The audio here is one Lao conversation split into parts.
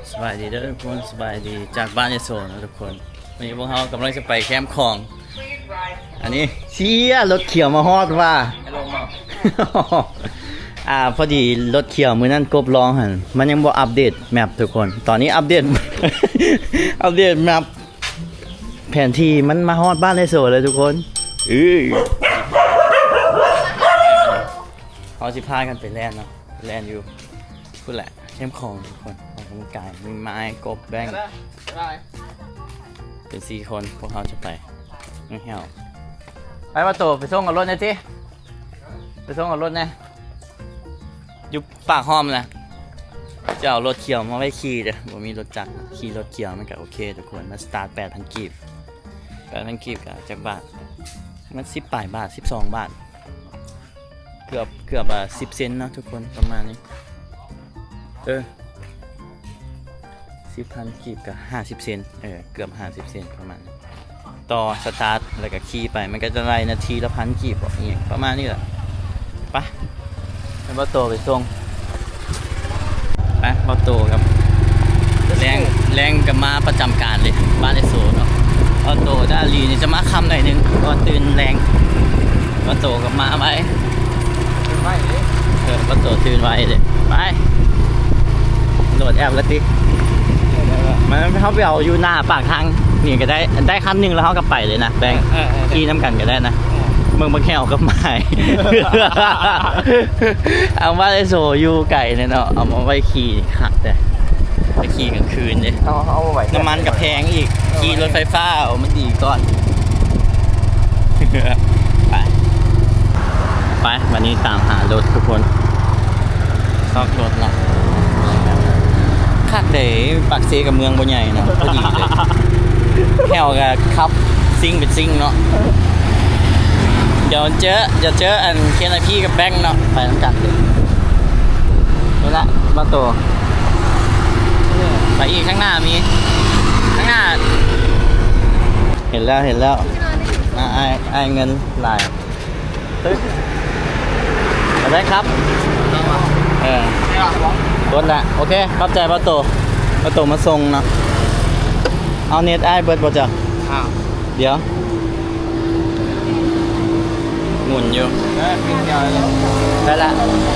ສະບາຍດີເດີທຸກຄົນ ສະບາຍດີຈາກບ້ານຍະໂສເນາະທຸກຄົນ. ວັນນີ້ພວກເຮົາກຳລັງຈະໄປແຄມຂອງ ອັນນີ້ ເຊຍ ລົດຂຽວມາຮອດວ່າ ອ່າ ພໍດີລົດຂຽວມື້ນັ້ນກົບລອງຫັ້ນ ມັນຍັງບໍ່ອັບເດດແມັບທຸກຄົນ. ຕອນນີ້ອັບເດດ ອັບເດດແມັບ ແຜນທີ່ມັນມາຮອດບ້ານຍະໂສແລ້ວທຸກຄົນ. ເອີ ເຮົາຊິພາກັນໄປແລ່ນເນາະ ແລ່ນຢູ່ພຸ້ນແຫຼະ ແຄມຂອງທຸກຄົນ ອອກກຳລັງກາຍ ມີໄມ້ ກົບ ແບັງ ເປັນສີ່ຄົນ ພວກເຮົາຈະໄປ ແຮວ ໄປ ບ່າວໂຕ ໄປສົ່ງເອົາລົດແດ່ຕິ ໄປສົ່ງເອົາລົດແດ່ ຢູ່ປາກຫ້ອມນະ ຈະເອົາລົດຂຽວມາໄວ້ຂີ່ເດີ ບໍ່ມີລົດຈັກ ຂີ່ລົດຂຽວມັນກະໂອເຄທຸກຄົນ. ມັນສະຕາດແປດພັນກີບ ແປດພັນກີບກະຈັກບາດ ມັນສິບປາຍບາດ ສິບສອງບາດ ເກືອບ ເກືອບ ອ່າ ສິບເຊັນເນາະທຸກຄົນ ປະມານນີ້ ເອີ ສິບພັນກີບກະຫ້າສິບເຊັນ ເອີ ເກືອບຫ້າສິບເຊັນປະມານ ຕໍ່ສະຕາດ ແລ້ວກະຂີ່ໄປ ມັນກະຈະໄລ່ນາທີລະພັນກີບບໍ ອີ່ຫຍັງປະມານນີ້ແຫຼະ. ໄປ ໃຫ້ບ່າວໂຕໄປສົ່ງ ໄປ ບ່າວໂຕກັບ ແລງ ແລງກະມາປະຈຳການເລີຍ ບ້ານເອໂຊເນາະ. ບ່າວໂຕກັບອາລີນີ້ຈະມາຄ່ຳໜ້ອຍໜຶ່ງ ເພາະວ່າຕື່ນແລງ ບ່າວໂຕກະມາໄວ ຕື່ນໄວເດ້ ເອີ ບ່າວໂຕຕື່ນໄວເດ້. ໄປ ໂຫຼດແອັບລະຕິ ມັນ ເຮົາໄປເອົາຢູ່ໜ້າປາກທາງນີ້ກະໄດ້ ໄດ້ຄັນໜຶ່ງແລ້ວເຮົາກະໄປເລີຍນະ ແບງ ເອີ ເອີ ຂີ່ນຳກັນກະໄດ້ນະ ເອີ ເບິ່ງບັກແຮວກັບໝາຍ ເອົາມາໄດ້ໂຊຢູ່ໄກແນ່ເນາະ ເອົາມາໄວ້ຂີ່ຄັກແທ້ ໄປຂີ່ກາງຄືນເດ້ ເອົາ ເອົາໄວ້ ນ້ຳມັນກະແພງອີກ ເອົາໄວ້ ຂີ່ລົດໄຟຟ້າເອົາມັນດີກ່ອນ ໄປ ໄປ ບາດນີ້ຕາມຫາລົດທຸກຄົນ ຊອກລົດລະ ຄັກເດ້ ປາກເຊກະເມືອງບໍ່ໃຫຍ່ເນາະ ພໍດີເລີຍ ແຖວກະຂັບຊິງເປັນຊິງເນາະ. ດຽວເຈີ ດຽວເຈີອັນ ເຄນໄອພີ ກັບແບັງເນາະ ໄປນຳກັນເລີຍ ນີ້ລະ ບ່າວໂຕ ໄປອີກ ຂ້າງໜ້າມີ ຂ້າງໜ້າ ເຫັນແລ້ວ ເຫັນແລ້ວ ອ້າຍ ອ້າຍເງິນຫຼາຍ ເອີ ໄດ້ຄັບ ເອີ ກົດລະ ໂອເຄ ຂອບໃຈບ່າວໂຕ ບ່າວໂຕມາສົ່ງເນາະ. ເອົາເນັດອ້າຍເບິດບໍ່ຈັກ ດຽວ ໝູນຢູ່ ໄດ້ລະ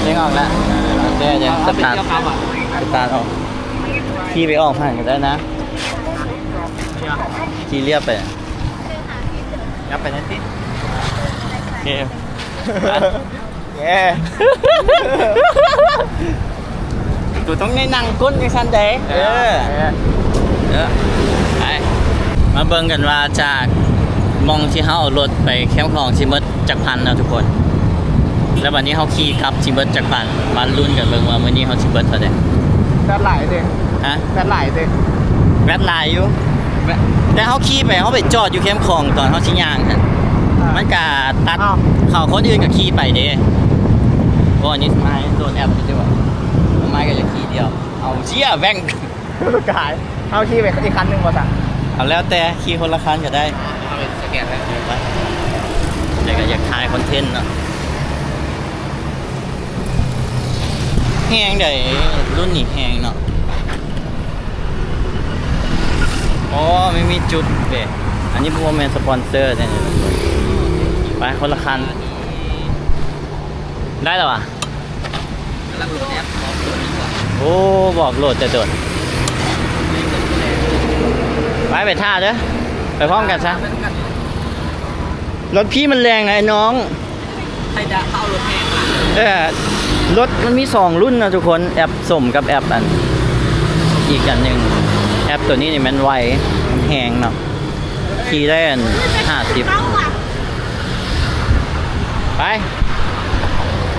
ເລັ່ງອອກລະ ໂອເຄ ດຽວສະຕາດ ສະຕາດອອກ ຂີ່ໄປອອກຫັ້ນກະໄດ້ນະ ຂີ່ລຽບໄປ ຍັບໄປນັ້ນຕິ ໂອເຄ ເຢ້ ໂຕຕ້ອງໄດ້ນັ່ງກົ້ນຈັ່ງຊັ້ນເດ້ ເອີ ເອີ ເອີ ໄປ ມາເບິ່ງກັນວ່າຈາກໝ່ອງທີ່ເຮົາເອົາລົດໄປແຄມຂອງຊິໝົດຈັກພັນເນາະທຸກຄົນ ແລ້ວບາດນີ້ເຮົາຂີ່ກັບຊິເບິດຈັກບາດ ມາລຸ້ນກັນເບິ່ງວ່າມື້ນີ້ເຮົາຊິເບິດເທົ່າໃດ. ແວັດຫຼາຍເດ້ ຮະ ແວັດຫຼາຍເດ້ ແວັດຫຼາຍຢູ່ ແວັດ ແຕ່ເຮົາຂີ່ໄປ ເຮົາໄປຈອດຢູ່ແຄມຂອງຕອນເຮົາຊິຍ່າງຫັ້ນ ອ່າ ມັນກະຕັດ ອ້າວ ເຂົາຄົນອື່ນກະຂີ່ໄປເດ້. ໂອ້ ອັນນີ້ສະມາຍໂດນແອັບຢູ່ຕິ ສະມາຍກະຢາກຂີ່ດຽວ ເອົາເຊຍແວ່ງ ກາຍ ເຮົາຂີ່ໄປອີກຄັນໜຶ່ງບໍ່ຊັ້ນ ເອົາແລ້ວແຕ່ ຂີ່ຄົນລະຄັນກະໄດ້ ເອົາໄປສະແກນໄວ້ ໄປ ແຕ່ກະຢາກຖ່າຍຄອນເທັນເນາະ. ແຮງໃດ ລຸ້ນນີ້ແຮງເນາະ. ອໍ ມັນມີຈຸດເດ້ ອັນນີ້ບໍ່ແມ່ນສະປອນເຊີເດ້. ໄປຄົນລະຄັນ ໄດ້ລະຫວາ? ກຳລັງໂຫຼດແອັບ ບອກໂຫຼດແຕ່ດົນ ໄປ ໄປຖ້າເດີ ໄປພ້ອມກັນຊະ. ລົດພີ່ມັນແຮງນະໄອ້ນ້ອງ ໃຜຈະເອົາລົດແຮງມາ ເອີ ລົດມັນມີສອງລຸ້ນນະທຸກຄົນ ແອັບສົ້ມກັບແອັບອັນ ອີກອັນໜຶ່ງ ແອັບໂຕນີ້ນີ້ແມ່ນໄວ ມັນແຮງເນາະ ຂີ່ໄດ້ອັນຫ້າສິບ ໄປ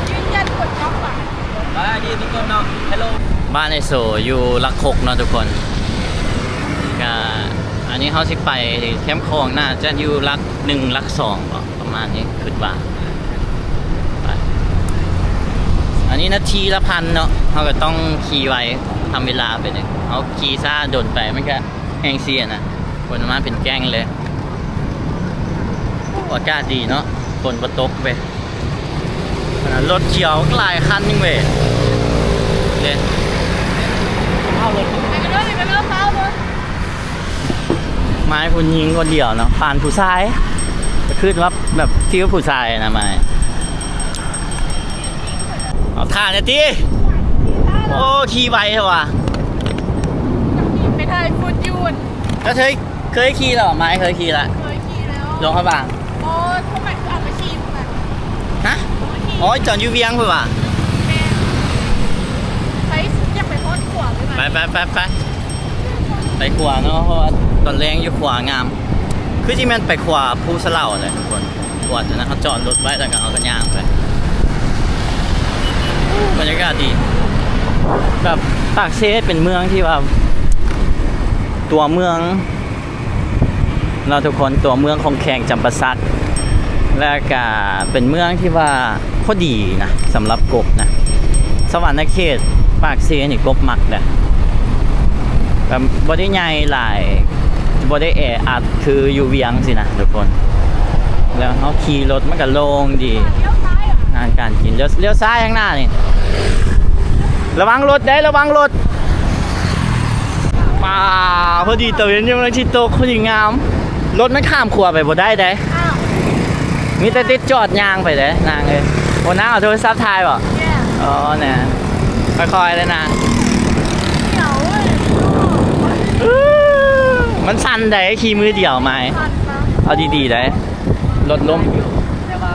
ຢືນຢັນກົດກັບຫວາ? ສະບາຍດີທຸກຄົນເນາະ ເຮລໂລ ບ້ານອ້າຍໂສຢູ່ຫຼັກຫົກເນາະທຸກຄົນ ກະ ອັນນີ້ເຮົາຊິໄປແຄມຂອງ ໜ້າຈະຢູ່ຫຼັກໜຶ່ງ ຫຼັກສອງບໍ ປະມານນີ້ ຄິດວ່າ ໄປ ອັນນີ້ນາທີລະພັນເນາະ ເຮົາກະຕ້ອງຂີ່ໄວ ທຳເວລາໄປເລີຍ ເຮົາຂີ່ຊ້າດົນໄປ ມັນກະແຮ່ງເສຍນະ ຄົນມາເປັນແກ້ງເລີຍ. ໂອ້ ອາກາດດີເນາະ ຝົນບໍ່ຕົກເວີຍ ລົດຂຽວຫຼາຍຄັນໜຶ່ງເວີຍ ເດ້ ເອົາລົດ ມາຍຜູ້ຍິງຄົນດຽວເນາະ ປານຜູ້ຊາຍ ກໍຄືວ່າແບບຟີລຜູ້ຊາຍນະມາຍ. ເອົາທ່າແດ່ຕິ. ໂອ້ ຂີ່ໄວແທ້ວ່າ. ໄປຖ່າຍຟຸດຢູ່. ເຈົ້າເຄີຍ ເຄີຍຂີ່ແລ້ວ? ມາຍເຄີຍຂີ່ລະ. ເຄີຍຂີ່ແລ້ວ. ຫຼວງພະບາງ. ບໍ່ ເຮົາໄປ ເອົາໄປຂີ່ຢູ່ຫັ້ນ. ຮະ? ເອົາໄປຂີ່. ອໍ ຈອດຢູ່ວຽງພຸ້ນຫວາ? ແມ່ນ. ໄປ ຢາກໄປຮອດຂົວເລີຍຫວາ? ໄປ ໄປ ໄປ ໄປ ໄປຂົວເນາະ ເພາະວ່າຕອນແລງຢູ່ຂົວງາມ. ຄືຊິແມ່ນໄປຂົວພູສະເຫຼົາແຫຼະທຸກຄົນ. ຂົວຕົວນັ້ນເຮົາຈອດລົດໄວ້ ແລ້ວກໍເຮົາກໍຍ່າງໄປ. ບັນຍາກາດດີ. ແບບປາກເຊເປັນເມືອງທີ່ວ່າ ຕົວເມືອງ ເນາະທຸກຄົນ ຕົວເມືອງຂອງແຂວງຈຳປາສັກ ແລະກະເປັນເມືອງທີ່ວ່າພໍດີນະ ສຳລັບກົບນະ. ສະຫວັນນະເຂດ ປາກເຊນີ້ກົບມັກແຫຼະ ແບບບໍ່ໄດ້ໃຫຍ່ຫຼາຍ ບໍ່ໄດ້ແອອັດຄືຢູ່ວຽງຊີ້ນະທຸກຄົນ. ແລ້ວເຮົາຂີ່ລົດມັນກະໂລ່ງດີ ຮ້ານການກິນ ລ້ຽວ ລ້ຽວຊ້າຍທາງໜ້ານີ້. ລະວັງລົດເດ້ ລະວັງລົດ. ປາ ພໍດີຕາເວັນຍັງກຳລັງຊິຕົກ ພໍດີງາມ. ລົດມັນຂ້າມຂົວໄປບໍ່ໄດ້ເດ້ ມີແຕ່ຕິດຈອດຍ່າງໄປເດ້ນາງເອີຍ. ໂອ້ ນາງເອົາໂທລະສັບຖ່າຍບໍ່? ອໍ ນະ ຄ່ອຍໆເດ້ນາງ. ມັນສັ່ນໃດ໋ ຂີ່ມືດຽວມາຍ. ເອົາດີໆໄດ໋. ລົດລົ້ມຢູ່ ແຕ່ວ່າ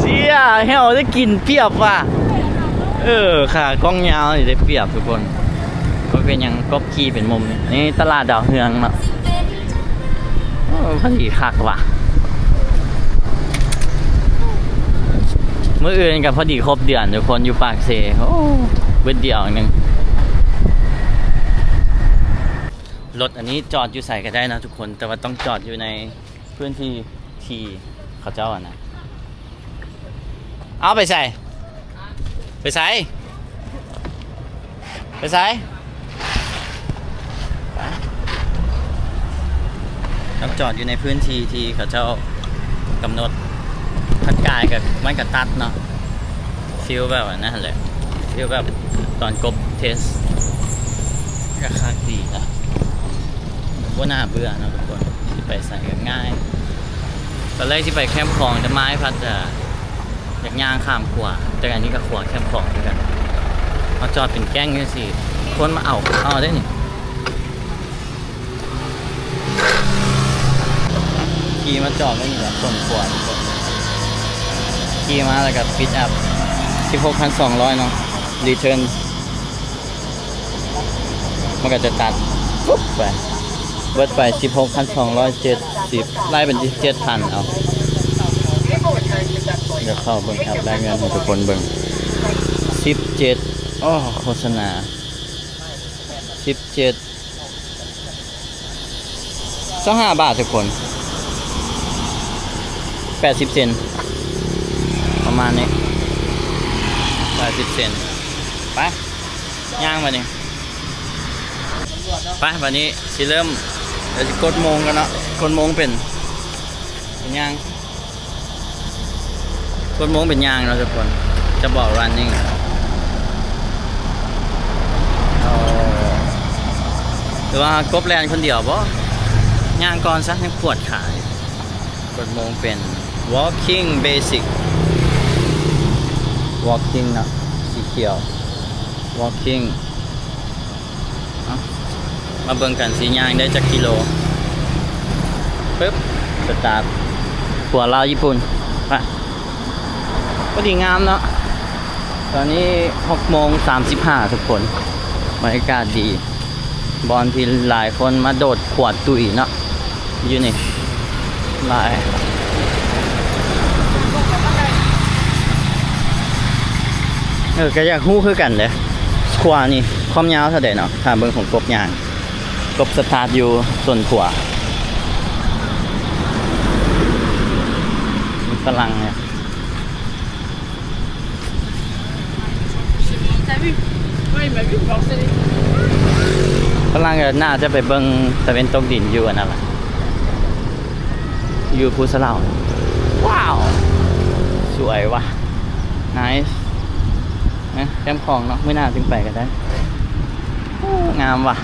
ເຊຍ ແຫ້ວໄດ້ກິນປຽບວ່າ. ເອີ ຂາກ້ອງຍາວນີ້ໄດ້ປຽບທຸກຄົນ. ບໍ່ເປັນຫຍັງ ກົບຂີ່ເປັນມຸມນີ້. ນີ້ຕະຫຼາດດາວເຮືອງເນາະ. ໂອ້ ພໍດີຄັກວ່າ. ມື້ອື່ນກໍພໍດີຄົບເດືອນທຸກຄົນ ຢູ່ປາກເຊ. ໂອ້ ບຶດດຽວໜຶ່ງ. ລົດອັນນີ້ຈອດຢູ່ໃສກໍໄດ້ເນາະທຸກຄົນ ແຕ່ວ່າຕ້ອງຈອດຢູ່ໃນພື້ນທີ່ທີ່ເຂົາເຈົ້າອັນນັ້ນ. ເອົາ ໄປໃສ? ໄປໃສ? ໄປໃສ? ໄປ. ຕ້ອງຈອດຢູ່ໃນພື້ນທີ່ທີ່ເຂົາເຈົ້າກຳນົດ. ທາງກາຍກໍ ມັນກໍຕັດເນາະ. ຟີລແບບອັນນັ້ນແຫຼະ ຟີລແບບຕອນກົບເທສ ກໍຄັກດີນະ. ບໍ່ໜ້າເບື່ອເນາະທຸກຄົນ ຊິໄປໃສກໍງ່າຍ. ຕອນແລກຊິໄປແຄມຂອງ ແຕ່ມາຍພັດ ອາ ຢາກຍ່າງຂ້າມຂົວ ແຕ່ອັນນີ້ກໍຂົວແຄມຂອງຄືກັນ. ມາຈອດເປັນແກ້ງຈັ່ງຊີ້ ຄົນມາເອົາ ເອົາໄດ້ນີ້. ຂີ່ມາຈອດໄວ້ນີ້ແຫຼະ ຕົ້ນຂົວ. ຂີ່ມາແລ້ວກໍປິກອັບ ສິບຫົກພັນສອງຮ້ອຍເນາະ ຣີເທີນ ມັນກໍຈະຕັດປຸບໄປ. ເບິດໄປສິບຫົກພັນສອງຮ້ອຍເຈັດສິບ ໄລ່ເປັນສິບເຈັດພັນເອົາ. ດຽວເຂົ້າເບິ່ງແອັບແລກເງິນໃຫ້ທຸກຄົນເບິ່ງ. ສິບເຈັດ ໂອ້ ໂຄສະນາ ສິບເຈັດ ຊາວຫ້າບາດທຸກຄົນ ແປດສິບເຊັນ ປະມານນີ້ ແປດສິບເຊັນ. ໄປ ຍ່າງບາດນີ້ ໄປ ບາດນີ້ຊິເລີ່ມ ດຽວຊິກົດໂມງກ່ອນເນາະ. ກົດໂມງເປັນ ເປັນຍ່າງ ກົດໂມງເປັນຍ່າງເນາະທຸກຄົນ ຈະບອກຣັນນິງ. ເອີ ຫຼືວ່າກົບແລ່ນຄົນດຽວບໍ? ຍ່າງກ່ອນຊະ ຍັງປວດຂາຢູ່. ກົດໂມງເປັນ ວອກກິງເບສິກ ວອກກິງເນາະ ສີຂຽວ ວອກກິງ. ເອົາ ມາເບິ່ງກັນຊິຍ່າງໄດ້ຈັກກິໂລ. ປຶບ ສະຕາດ ຂົວລາວຍີ່ປຸ່ນ ໄປ. ພໍດີງາມເນາະ ຕອນນີ້ຫົກໂມງສາມສິບຫ້າທຸກຄົນ ບັນຍາກາດດີ ບ່ອນທີ່ຫຼາຍຄົນມາໂດດຂົວຕຸ້ຍເນາະ. ຢູ່ນີ້ຫຼາຍ ເອີ ກໍຢາກຮູ້ຄືກັນເດ້ ຂົວນີ້ຄວາມຍາວເທົ່າໃດເນາະ? ຖ້າເບິ່ງຂອງກົບຍ່າງ ກົບສະຕາດຢູ່ຕົ້ນຂົວ. ມີຝຣັ່ງເນຍ ຝຣັ່ງກໍໜ້າຈະໄປເບິ່ງຕາເວັນຕົກດິນຢູ່ອັນນັ້ນລະ ຢູ່ພູສະເຫຼົາ. ວ້າວ ສວຍວ່ະ ໄນສ໌ ນະ ແຄມຂອງເນາະ ມື້ໜ້າຈຶ່ງໄປກໍໄດ້. ໂອ້ ງາມວ່ະ.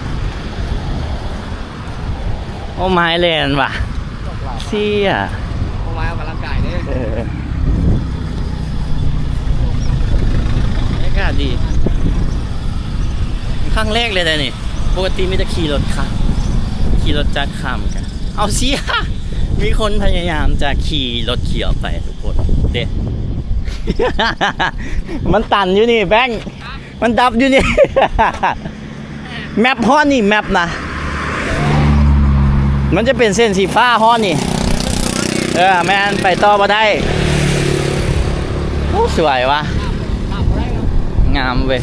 ໂອ້ ໄມ້ແລ່ນວ່າ ເຊຍ ໂອ້ ໄມ້ອອກກຳລັງກາຍເດ້. ເອີ ບັນຍາກາດດີ ຄັ້ງແລກເລີຍເດ້ນີ້. ປົກກະຕິມີແຕ່ຂີ່ລົດຂ້າມ ຂີ່ລົດຈັກຂ້າມກັນ. ເອົາ ເຊຍ ມີຄົນພະຍາຍາມຈະຂີ່ລົດຂີ່ອອກໄປທຸກຄົນເດ້. ມັນຕັນຢູ່ນີ້ແບງ ມັນດັບຢູ່ນີ້. ແມັບຮອດນີ້ ແມັບນະ ມັນຈະເປັນເສັ້ນສີຟ້າຮອດນີ້. ເອີ ແມ່ນ ໄປຕໍ່ບໍ່ໄດ້. ໂອ້ ສວຍວ່າ ງາມເວີຍ.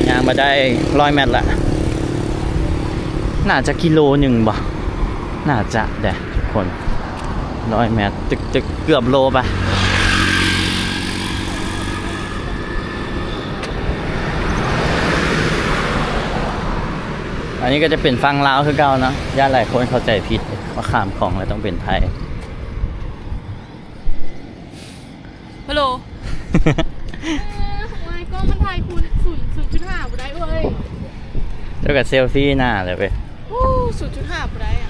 ຍ່າງມາໄດ້ຮ້ອຍແມັດລະ ໜ້າຈະກິໂລໜຶ່ງບໍ່? ໜ້າຈະເດ້ທຸກຄົນ. ຮ້ອຍແມັດ ຕຶກໆ ເກືອບໂລໄປ. ອັນນີ້ກໍຈະເປັນຝັ່ງລາວຄືເກົ່າເນາະ. ຢ້ານຫຼາຍຄົນເຂົ້າໃຈຜິດວ່າຂ້າມຂອງແລ້ວຕ້ອງເປັນໄທ. ຮັລໂຫຼ ໂອ້ຍ ກ້ອງມັນຖ່າຍຄູນສູນ ສູນຈຸດຫ້າບໍ່ໄດ້ເວີຍ. ເຈົ້າກໍເຊລຟີໜ້າແຫຼະເວີຍ. ໂອ້ ສູນຈຸດຫ້າບໍ່ໄດ້ອະ.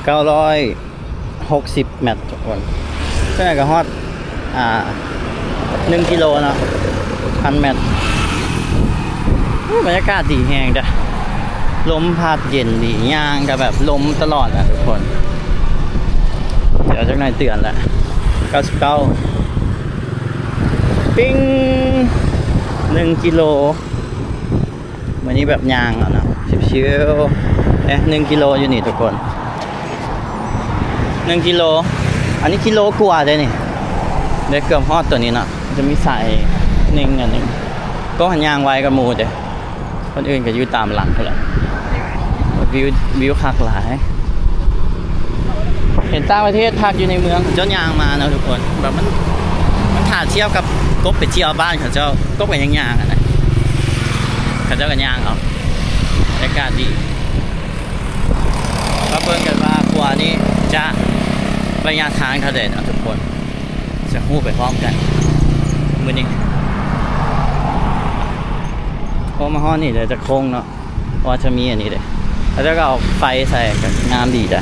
ເກົ້າຮ້ອຍຫົກສິບແມັດທຸກຄົນ. ເທົ່ານັ້ນກໍຮອດ ອ່າ ໜຶ່ງກິໂລເນາະ ພັນແມັດ. ໂອ້ ບັນຍາກາດດີແຮງເດ້. ລົມພັດເຢັນດີ ຍ່າງກໍແບບລົມຕະຫຼອດນະທຸກຄົນ. ດຽວຈັກໜ່ອຍເຕືອນລະ ເກົ້າສິບເກົ້າ ປິງ ໜຶ່ງກິໂລ. ມື້ນີ້ແບບຍ່າງເອົາເນາະ ຊິວໆ. ເອະ ໜຶ່ງກິໂລຢູ່ນີ້ທຸກຄົນ ໜຶ່ງກິໂລ. ອັນນີ້ກິໂລກວ່າເດ້ນີ້ ໄດ້ເກືອບຮອດຕົວນີ້ເນາະ. ຈະມີສາຍໜຶ່ງອັນໜຶ່ງ ກໍຫັ້ນຍ່າງໄວກວ່າໝູ່ເດ້. ຄົນອື່ນກໍຢູ່ຕາມຫຼັງພຸ້ນແຫຼະ. ວິວ ວິວຄັກຫຼາຍ. ເຫັນຕ່າງປະເທດພັກຢູ່ໃນເມືອງ ເຈົ້າຍ່າງມາເນາະທຸກຄົນ. ແບບມັນ ມັນຖ້າທຽບກັບກົບໄປທ່ຽວບ້ານເຂົາເຈົ້າ ກົບກໍຍັງຍ່າງຫັ້ນນະ. ເຂົາເຈົ້າກໍຍ່າງເອົາ ບັນຍາກາດດີ. ມາເບິ່ງກັນວ່າຂົວນີ້ຈະໄລຍະທາງເທົ່າໃດເນາະທຸກຄົນ. ຈະຮູ້ໄປພ້ອມກັນມື້ນີ້. ພໍມາຮອດນີ້ເດີ ຈະໂຄ້ງເນາະ ເພາະວ່າຈະມີອັນນີ້ເດ້ ເຂົາເຈົ້າກໍເອົາໄຟໃສ່ ກໍງາມດີເດ້.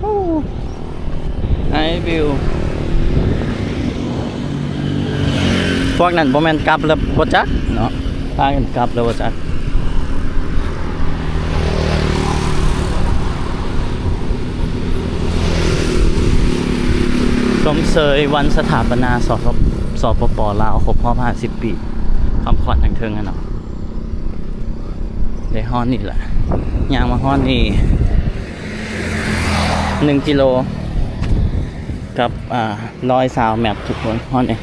ໂອ້ ໄອວິວ ພວກນັ້ນບໍ່ແມ່ນກັບແລ້ວບໍ່ຈັກເນາະ ພາກັນກັບແລ້ວບໍ່ຈັກ. ຊົມເຊີຍວັນສະຖາປະນາ ສ ສປປ ລາວ ຄົບຮອບຫ້າສິບປີ ຄຳຂວັນທາງເທິງຫັ້ນເນາະ. ໄດ້ຮອດນີ້ລະ ຍ່າງມາຮອດນີ້ ໜຶ່ງກິໂລກັບ ອ່າ ຮ້ອຍຊາວແມັດທຸກຄົນ. ຮອດນີ້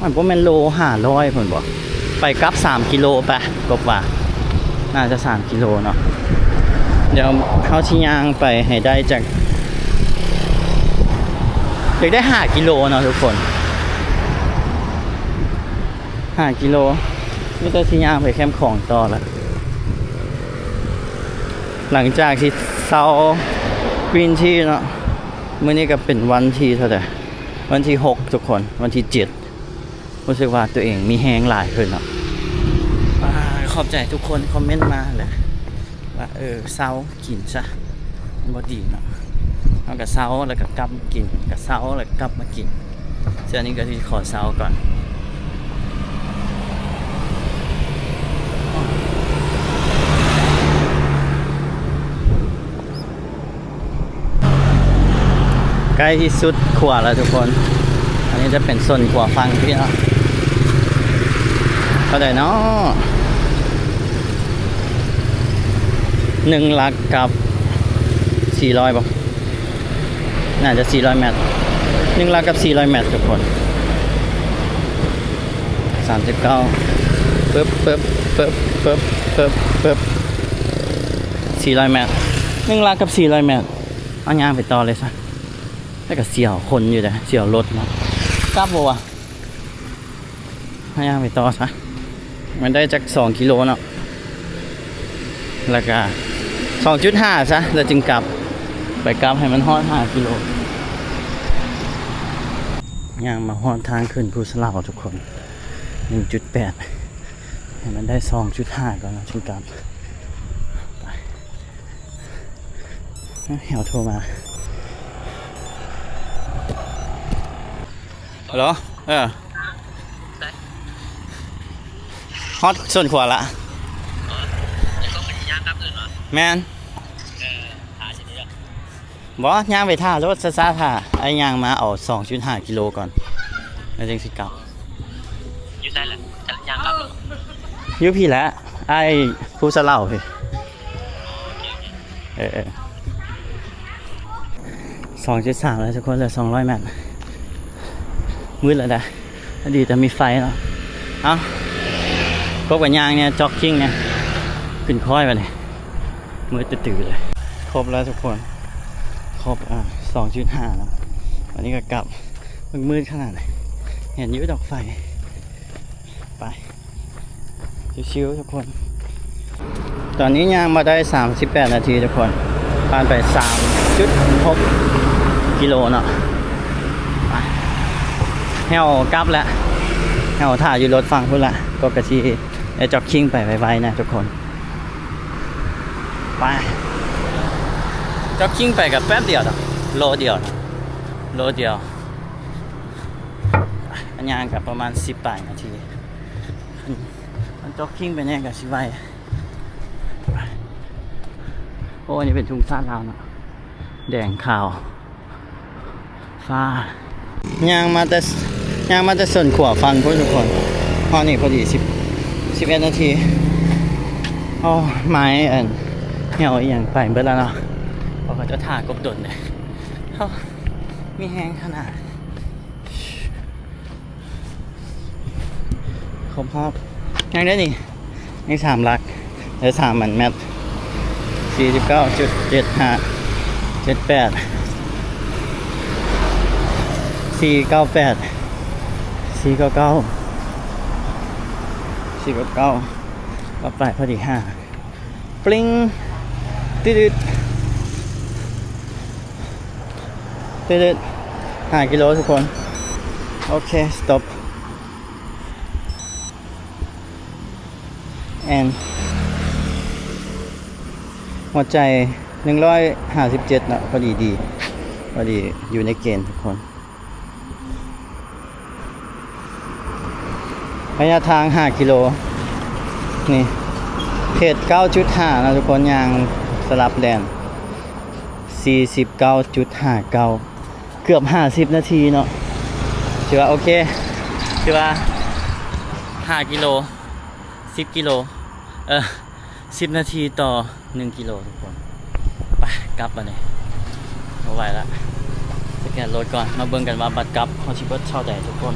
ມັນບໍ່ແມ່ນໂລຫ້າຮ້ອຍພຸ້ນບໍ? ໄປກັບສາມກິໂລປະ ກົບວ່າ ໜ້າຈະສາມກິໂລເນາະ. ດຽວເຮົາຊິຍ່າງໄປໃຫ້ໄດ້ຈັກ ຢາກໄດ້ຫ້າກິໂລເນາະທຸກຄົນ ຫ້າກິໂລ. ມີແຕ່ຊິຍ່າງໄປແຄມຂອງຕໍ່ລະ ຫຼັງຈາກທີ່ເຊົາ Green Tea ເນາະ. ມື້ນີ້ກໍເປັນວັນທີເທົ່າໃດ? ວັນທີຫົກທຸກຄົນ ວັນທີເຈັດ ຮູ້ສຶກວ່າຕົວເອງມີແຮງຫຼາຍຂຶ້ນເນາະ. ອ່າ ຂອບໃຈທຸກຄົນຄອມເມັນມາແຫຼະ ວ່າ ເອີ ເຊົາກິນຊະ ມັນບໍ່ດີເນາະ. ເຮົາກໍເຊົາແລ້ວກໍກັບມາກິນ ກໍເຊົາແລ້ວກໍກັບມາກິນ. ເທື່ອນີ້ກໍຊິຂໍເຊົາກ່ອນ. ໃກ້ທີ່ສຸດຂົວແລ້ວທຸກຄົນ. ອັນນີ້ຈະເປັນສົ້ນຂົວຝັ່ງພີ້ເນາະ. ເທົ່າໃດເນາະ? ໜຶ່ງຫຼັກກັບສີ່ຮ້ອຍບໍ? ໜ້າຈະສີ່ຮ້ອຍແມັດ. ໜຶ່ງຫຼັກກັບສີ່ຮ້ອຍແມັດທຸກຄົນ. ສາມສິບເກົ້າ ປຶບ ປຶບ ປຶບ ປຶບ ປຶບ ປຶບ ສີ່ຮ້ອຍແມັດ. ໜຶ່ງຫຼັກກັບສີ່ຮ້ອຍແມັດ. ເອົາຍ່າງໄປຕໍ່ເລີຍຊະ. ແຕ່ກໍສຽວຄົນຢູ່ເດ້ ສຽວລົດເນາະ. ກັບບໍ່ວະ? ເຮົາຍ່າງໄປຕໍ່ຊະ. ມັນໄດ້ຈັກສອງກິໂລເນາະ ແລ້ວກະສອງຈຸດຫ້າຊະ ແລ້ວຈຶ່ງກັບ ໄປກັບໃຫ້ມັນຮອດຫ້າກິໂລ. ຍ່າງມາຮອດທາງຂຶ້ນພູສະເຫຼົາທຸກຄົນ ໜຶ່ງຈຸດແປດ ໃຫ້ມັນໄດ້ສອງຈຸດຫ້າກ່ອນເນາະ ຈຶ່ງກັບ. ແຮວໂທມາ. ຮັລໂຫຼ ເອີ ຮອດສວນຂົວລະ. ແມ່ນ. ບໍ່ ຍ່າງໄປຖ້າໂລດ ຊ້າໆ ຖ້າ ອ້າຍຍ່າງມາເອົາສອງຈຸດຫ້າກິໂລກ່ອນ ແລ້ວຈຶ່ງຊິກັບ. ຢູ່ໃສລະ? ຍ່າງກັບ ຢູ່ພີ້ແຫຼະ ອ້າຍ ພູສະເຫຼົາພີ້. ເອີ ເອີ ສອງຈຸດສາມແລ້ວທຸກຄົນ ເຫຼືອສອງຮ້ອຍແມັດ. ມືດແລ້ວນະ ດີແຕ່ມີໄຟເນາະ. ເອົ້າ ກົບກັນຍ່າງແດ່ ຈັອກກິ້ງແດ່ ຂຶ້ນຄ້ອຍບາດນີ້. ມືດຕື້ໆເລີຍ. ຄົບແລ້ວທຸກຄົນ ຄົບ ອ່າ ສອງຈຸດຫ້າແລ້ວ. ອັນນີ້ກໍກັບ ມືດຂະໜາດ ເຫັນຢູ່ດອກໄຟ. ໄປ ຊິວໆ ທຸກຄົນ. ຕອນນີ້ຍ່າງມາໄດ້ສາມສິບແປດນາທີທຸກຄົນ ຜ່ານໄປສາມຈຸດຫົກກິໂລເນາະ. ໄປ ແຮວກັບແລ້ວ ແຮວຖ້າຢູ່ລົດຝັ່ງພຸ້ນລະ ກໍກະຊິໄດ້ຈັອກກິ້ງໄປໄວໆ ນະທຸກຄົນ. ໄປ ຈັອກກິ້ງໄປກໍແປັບດຽວດອກ ໂລດຽວ ໂລດຽວ. ໄປ ຍ່າງກໍປະມານສິບປາຍນາທີ ຄັນຈັອກກິ້ງໄປແດ່ກໍຊິໄວ. ໂອ້ ອັນນີ້ເປັນທຸງຊາດລາວເນາະ ແດງຂາວ ຟ້າ. ຍ່າງມາແຕ່ ຍ່າງມາແຕ່ສວນຂົວຝັ່ງພຸ້ນທຸກຄົນ ຮອດນີ້ພໍດີສິບ ສິບເອັດນາທີ. ໂອ້ ໄມ້ອັນ ແຮວອີ່ຫຍັງໄປເບິດແລ້ວເນາະ ເພາະເຂົາເຈົ້າຖ້າກົບດົນເດ້. ເຮົາມີແຮງຂະໜາດ ຄົບຮອບ ຍັງໄດ້ນີ້ ຍັງສາມຫຼັກ ເອີ ສາມອັນແມັດ ສີ່ສິບເກົ້າຈຸດເຈັດຫ້າ ເຈັດແປດ ສີ່ເກົ້າແປດ ສີ່ເກົ້າເກົ້າ ສີ່ເກົ້າເກົ້າ ກັບໄປພໍດີຫ້າ. ປລິງ ຕຶດໆ ຕຶດໆ ຫ້າກິໂລທຸກຄົນ. ໂອເຄ ສະຕັອບ ແອນ ຫົວໃຈ ໜຶ່ງຮ້ອຍຫ້າສິບເຈັດເນາະ ພໍດີດີ ພໍດີຢູ່ໃນເກນທຸກຄົນ. ໄລຍະທາງຫ້າກິໂລ ນີ້ ເພດເກົ້າຈຸດຫ້າເນາະທຸກຄົນ ຍ່າງສະຫຼັບແລ່ນ ສີ່ສິບເກົ້າຈຸດຫ້າເກົ້າ ເກືອບຫ້າສິບນາທີເນາະ ຖືວ່າໂອເຄ ຖືວ່າຫ້າກິໂລ ສິບກິໂລ ເອີ ສິບນາທີຕໍ່ໜຶ່ງກິໂລທຸກຄົນ. ໄປ ກັບບາດນີ້ ບໍ່ໄຫວລະ ສະແກນລົດກ່ອນ ມາເບິ່ງກັນວ່າບັດກັບເຮົາຊິເບິດເທົ່າໃດທຸກຄົນ.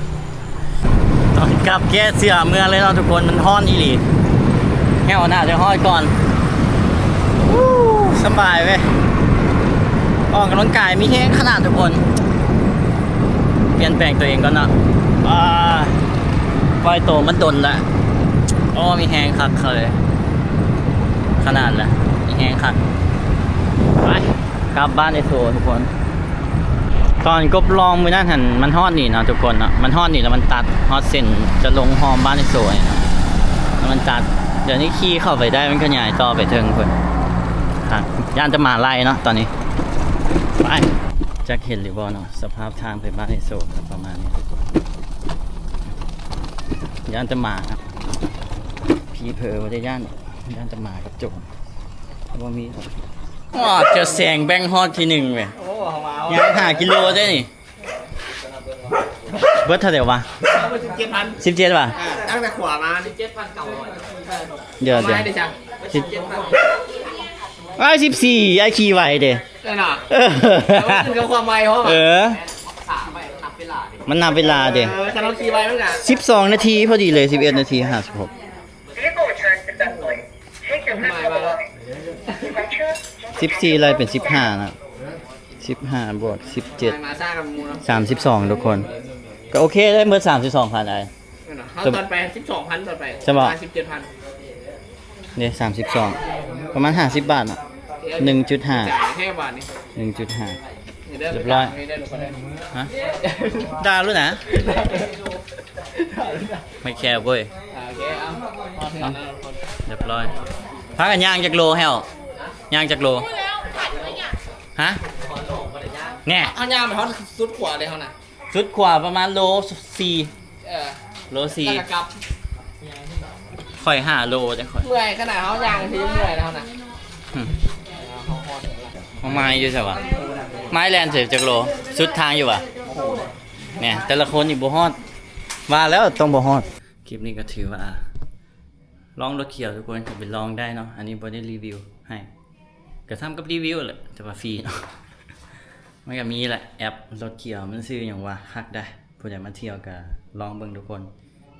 ຕອນກັບແກ້ເສື້ອເມືອເລີຍເນາະທຸກຄົນ ມັນຮ້ອນອີ່ຫຼີ. ແຮວໜ້າຈະຮອດກ່ອນ. ອູ້ ສະບາຍເວີຍ ອອກກຳລັງກາຍມີແຮງຂະໜາດທຸກຄົນ. ປ່ຽນແປງຕົວເອງກ່ອນເນາະ. ອ່າ ປ່ອຍໂຕມາດົນລະ. ໂອ້ ມີແຮງຄັກເລີຍ ຂະໜາດລະ ມີແຮງຄັກ. ໄປ ກັບບ້ານເອໂຊທຸກຄົນ. ຕອນກົບລ່ອງມື້ນັ້ນຫັ້ນ ມັນຮອດນີ້ເນາະທຸກຄົນເນາະ ມັນຮອດນີ້ແລ້ວມັນຕັດ ຮອດເສັ້ນຈະລົງຮ່ອມບ້ານເອໂຊນີ້ເນາະ ແລ້ວມັນຕັດ. ດຽວນີ້ຂີ່ເຂົ້າໄປໄດ້ ມັນຂະຫຍາຍຕໍ່ໄປເທິງພຸ້ນ. ອ່ະ ຢ້ານແຕ່ໝາໄລ່ເນາະຕອນນີ້. ໄປ ຈັກເຫັນຫຼືບໍ່ເນາະ ສະພາບທາງໄປບ້ານເອໂຊກໍປະມານນີ້. ຢ້ານແຕ່ໝາ ຜີເຜີບໍ່ໄດ້ຢ້ານ ຢ້ານແຕ່ໝາກັບໂຈນ ບໍ່ມີ. ວ້າ ເຈົ້າແສງແບ່ງຮອດທີໜຶ່ງເວີຍ. ໂອ້ ເຮົາມາ ຍັງຫ້າກິໂລເດ້ນີ້. ເບິດເທົ່າໃດວະ? ເອົາໄປສິບເຈັດພັນ. ສິບເຈັດວະ? ອ່າ ຕັ້ງແຕ່ຂວາມານີ້ ດຽວ ເອົາມາໃຫ້ໄດ້ຈັ່ງ ສິບ ອ້າຍ ສິບສີ່ ອ້າຍຂີ່ໄວເດ້. ເອີ ນະ ເອີ ແຕ່ວ່າຂຶ້ນກັບຄວາມໄວເຮົາ ເອີ ມັນນັບເວລາເດ້. ເອີ ຄັນເຮົາຂີ່ໄວມັນກະ ສິບສອງນາທີພໍດີເລີຍ ສິບເອັດນາທີຫ້າສິບຫົກ. ສິບສີ່ໄລ່ເປັນສິບຫ້ານະ ສິບຫ້າບວກສິບເຈັດ ສາມສິບສອງທຸກຄົນ. ກໍໂອເຄໄດ້ເບິດສາມສິບສອງພັນໄອ້. ເຮົາຕອນໄປສິບສອງພັນ ຕອນໄປ ໃຊ່ບໍ່? ປະມານສິບເຈັດພັນ ເດ້ ສາມສິບສອງ ປະມານຫ້າສິບບາດເນາະ ໜຶ່ງຈຸດຫ້າ ແທ້ບາດນີ້ ໜຶ່ງຈຸດຫ້າ. ຮຽບຮ້ອຍ ຮະ ດ່າໂລດນະ ໄມ່ແຄເວີຍ ໂອເຄ ເອົາ ຮຽບຮ້ອຍ ພາກັນຍ່າງຈັກໂລແຮວ ຍ່າງຈັກໂລ ຮະ ແນ່ ເຮົາຍ່າງໄປຮອດສຸດຂວາເລີຍເຮົານະ ສຸດຂວາປະມານໂລສີ່ ເອີ ໂລສີ່ ແລ້ວກໍກັບ ຂ້ອຍຫ້າໂລເດ້ຂ້ອຍ ເມື່ອຍຂະໜາດເຮົາຍ່າງທີ່ເມື່ອຍແລ້ວນະ ອືມ ຂອງໄມ້ຢູ່ໃສວະ ໄມ້ແລ່ນເສຍຈັກໂລ ສຸດທາງຢູ່ຫວາ ແນ່ ແຕ່ລະຄົນນີ້ບໍ່ຮອດ ວ່າແລ້ວຕ້ອງບໍ່ຮອດ ຄລິບນີ້ກໍຖືວ່າລອງລົດຂຽວທຸກຄົນ ກໍໄປລອງໄດ້ເນາະ ອັນນີ້ບໍ່ໄດ້ຣີວິວໃຫ້ ກໍສ່ຳກັບຣີວິວແຫຼະ ແຕ່ວ່າຟຣີເນາະ ມັນກໍມີແຫຼະ ແອັບລົດຂຽວ ມັນຊື່ຫຍັງວະ ຄັກໄດ໋ ຜູ້ໃດມາທ່ຽວກໍລອງເບິ່ງທຸກຄົນ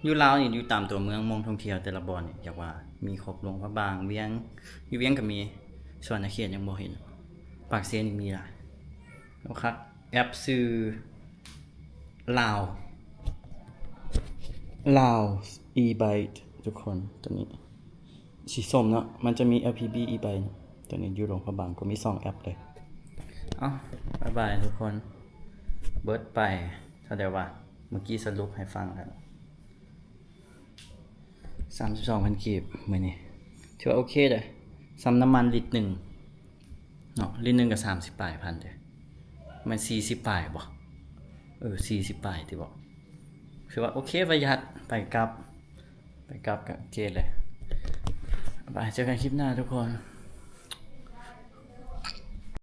ຢູ່ລາວນີ້ ຢູ່ຕາມຕົວເມືອງ ໝ່ອງທ່ອງທ່ຽວແຕ່ລະບ່ອນນີ້ ຢາກວ່າມີຄົບ ຫຼວງພະບາງ ວຽງ ຢູ່ວຽງກໍມີ ສະຫວັນນະເຂດຍັງບໍ່ເຫັນ ປາກເຊນີ້ມີຫຼາຍ ໂອ ຄັກ ແອັບຊື່ລາວ ລາວອີໄບ ທຸກຄົນ ຕົວນີ້ ສີສົ້ມເນາະ ມັນຈະມີ ແອລພີບີ ອີໄບ ຕົວນີ້ຢູ່ຫຼວງພະບາງ ກໍມີສອງແອັບເລີຍ ເອົ້າ ບາຍບາຍທຸກຄົນ ເບິດໄປເທົ່າໃດວະ ເມື່ອກີ້ສະຫຼຸບໃຫ້ຟັງແລ້ວ ສາມສິບສອງພັນກີບ ມື້ນີ້ ຖືວ່າໂອເຄເດ້ ສ່ຳນ້ຳມັນລິດໜຶ່ງເນາະ ລິດໜຶ່ງກໍສາມສິບປາຍພັນເດ້ ແມ່ນສີ່ສິບປາຍບໍ່ ເອີ ສີ່ສິບປາຍຕິບໍ່ ຖືວ່າໂອເຄ ປະຢັດ ໄປກັບ ໄປກັບກໍໂອເຄເລີຍ ບາຍ ເຈີກັນຄລິບໜ້າທຸກຄົນ.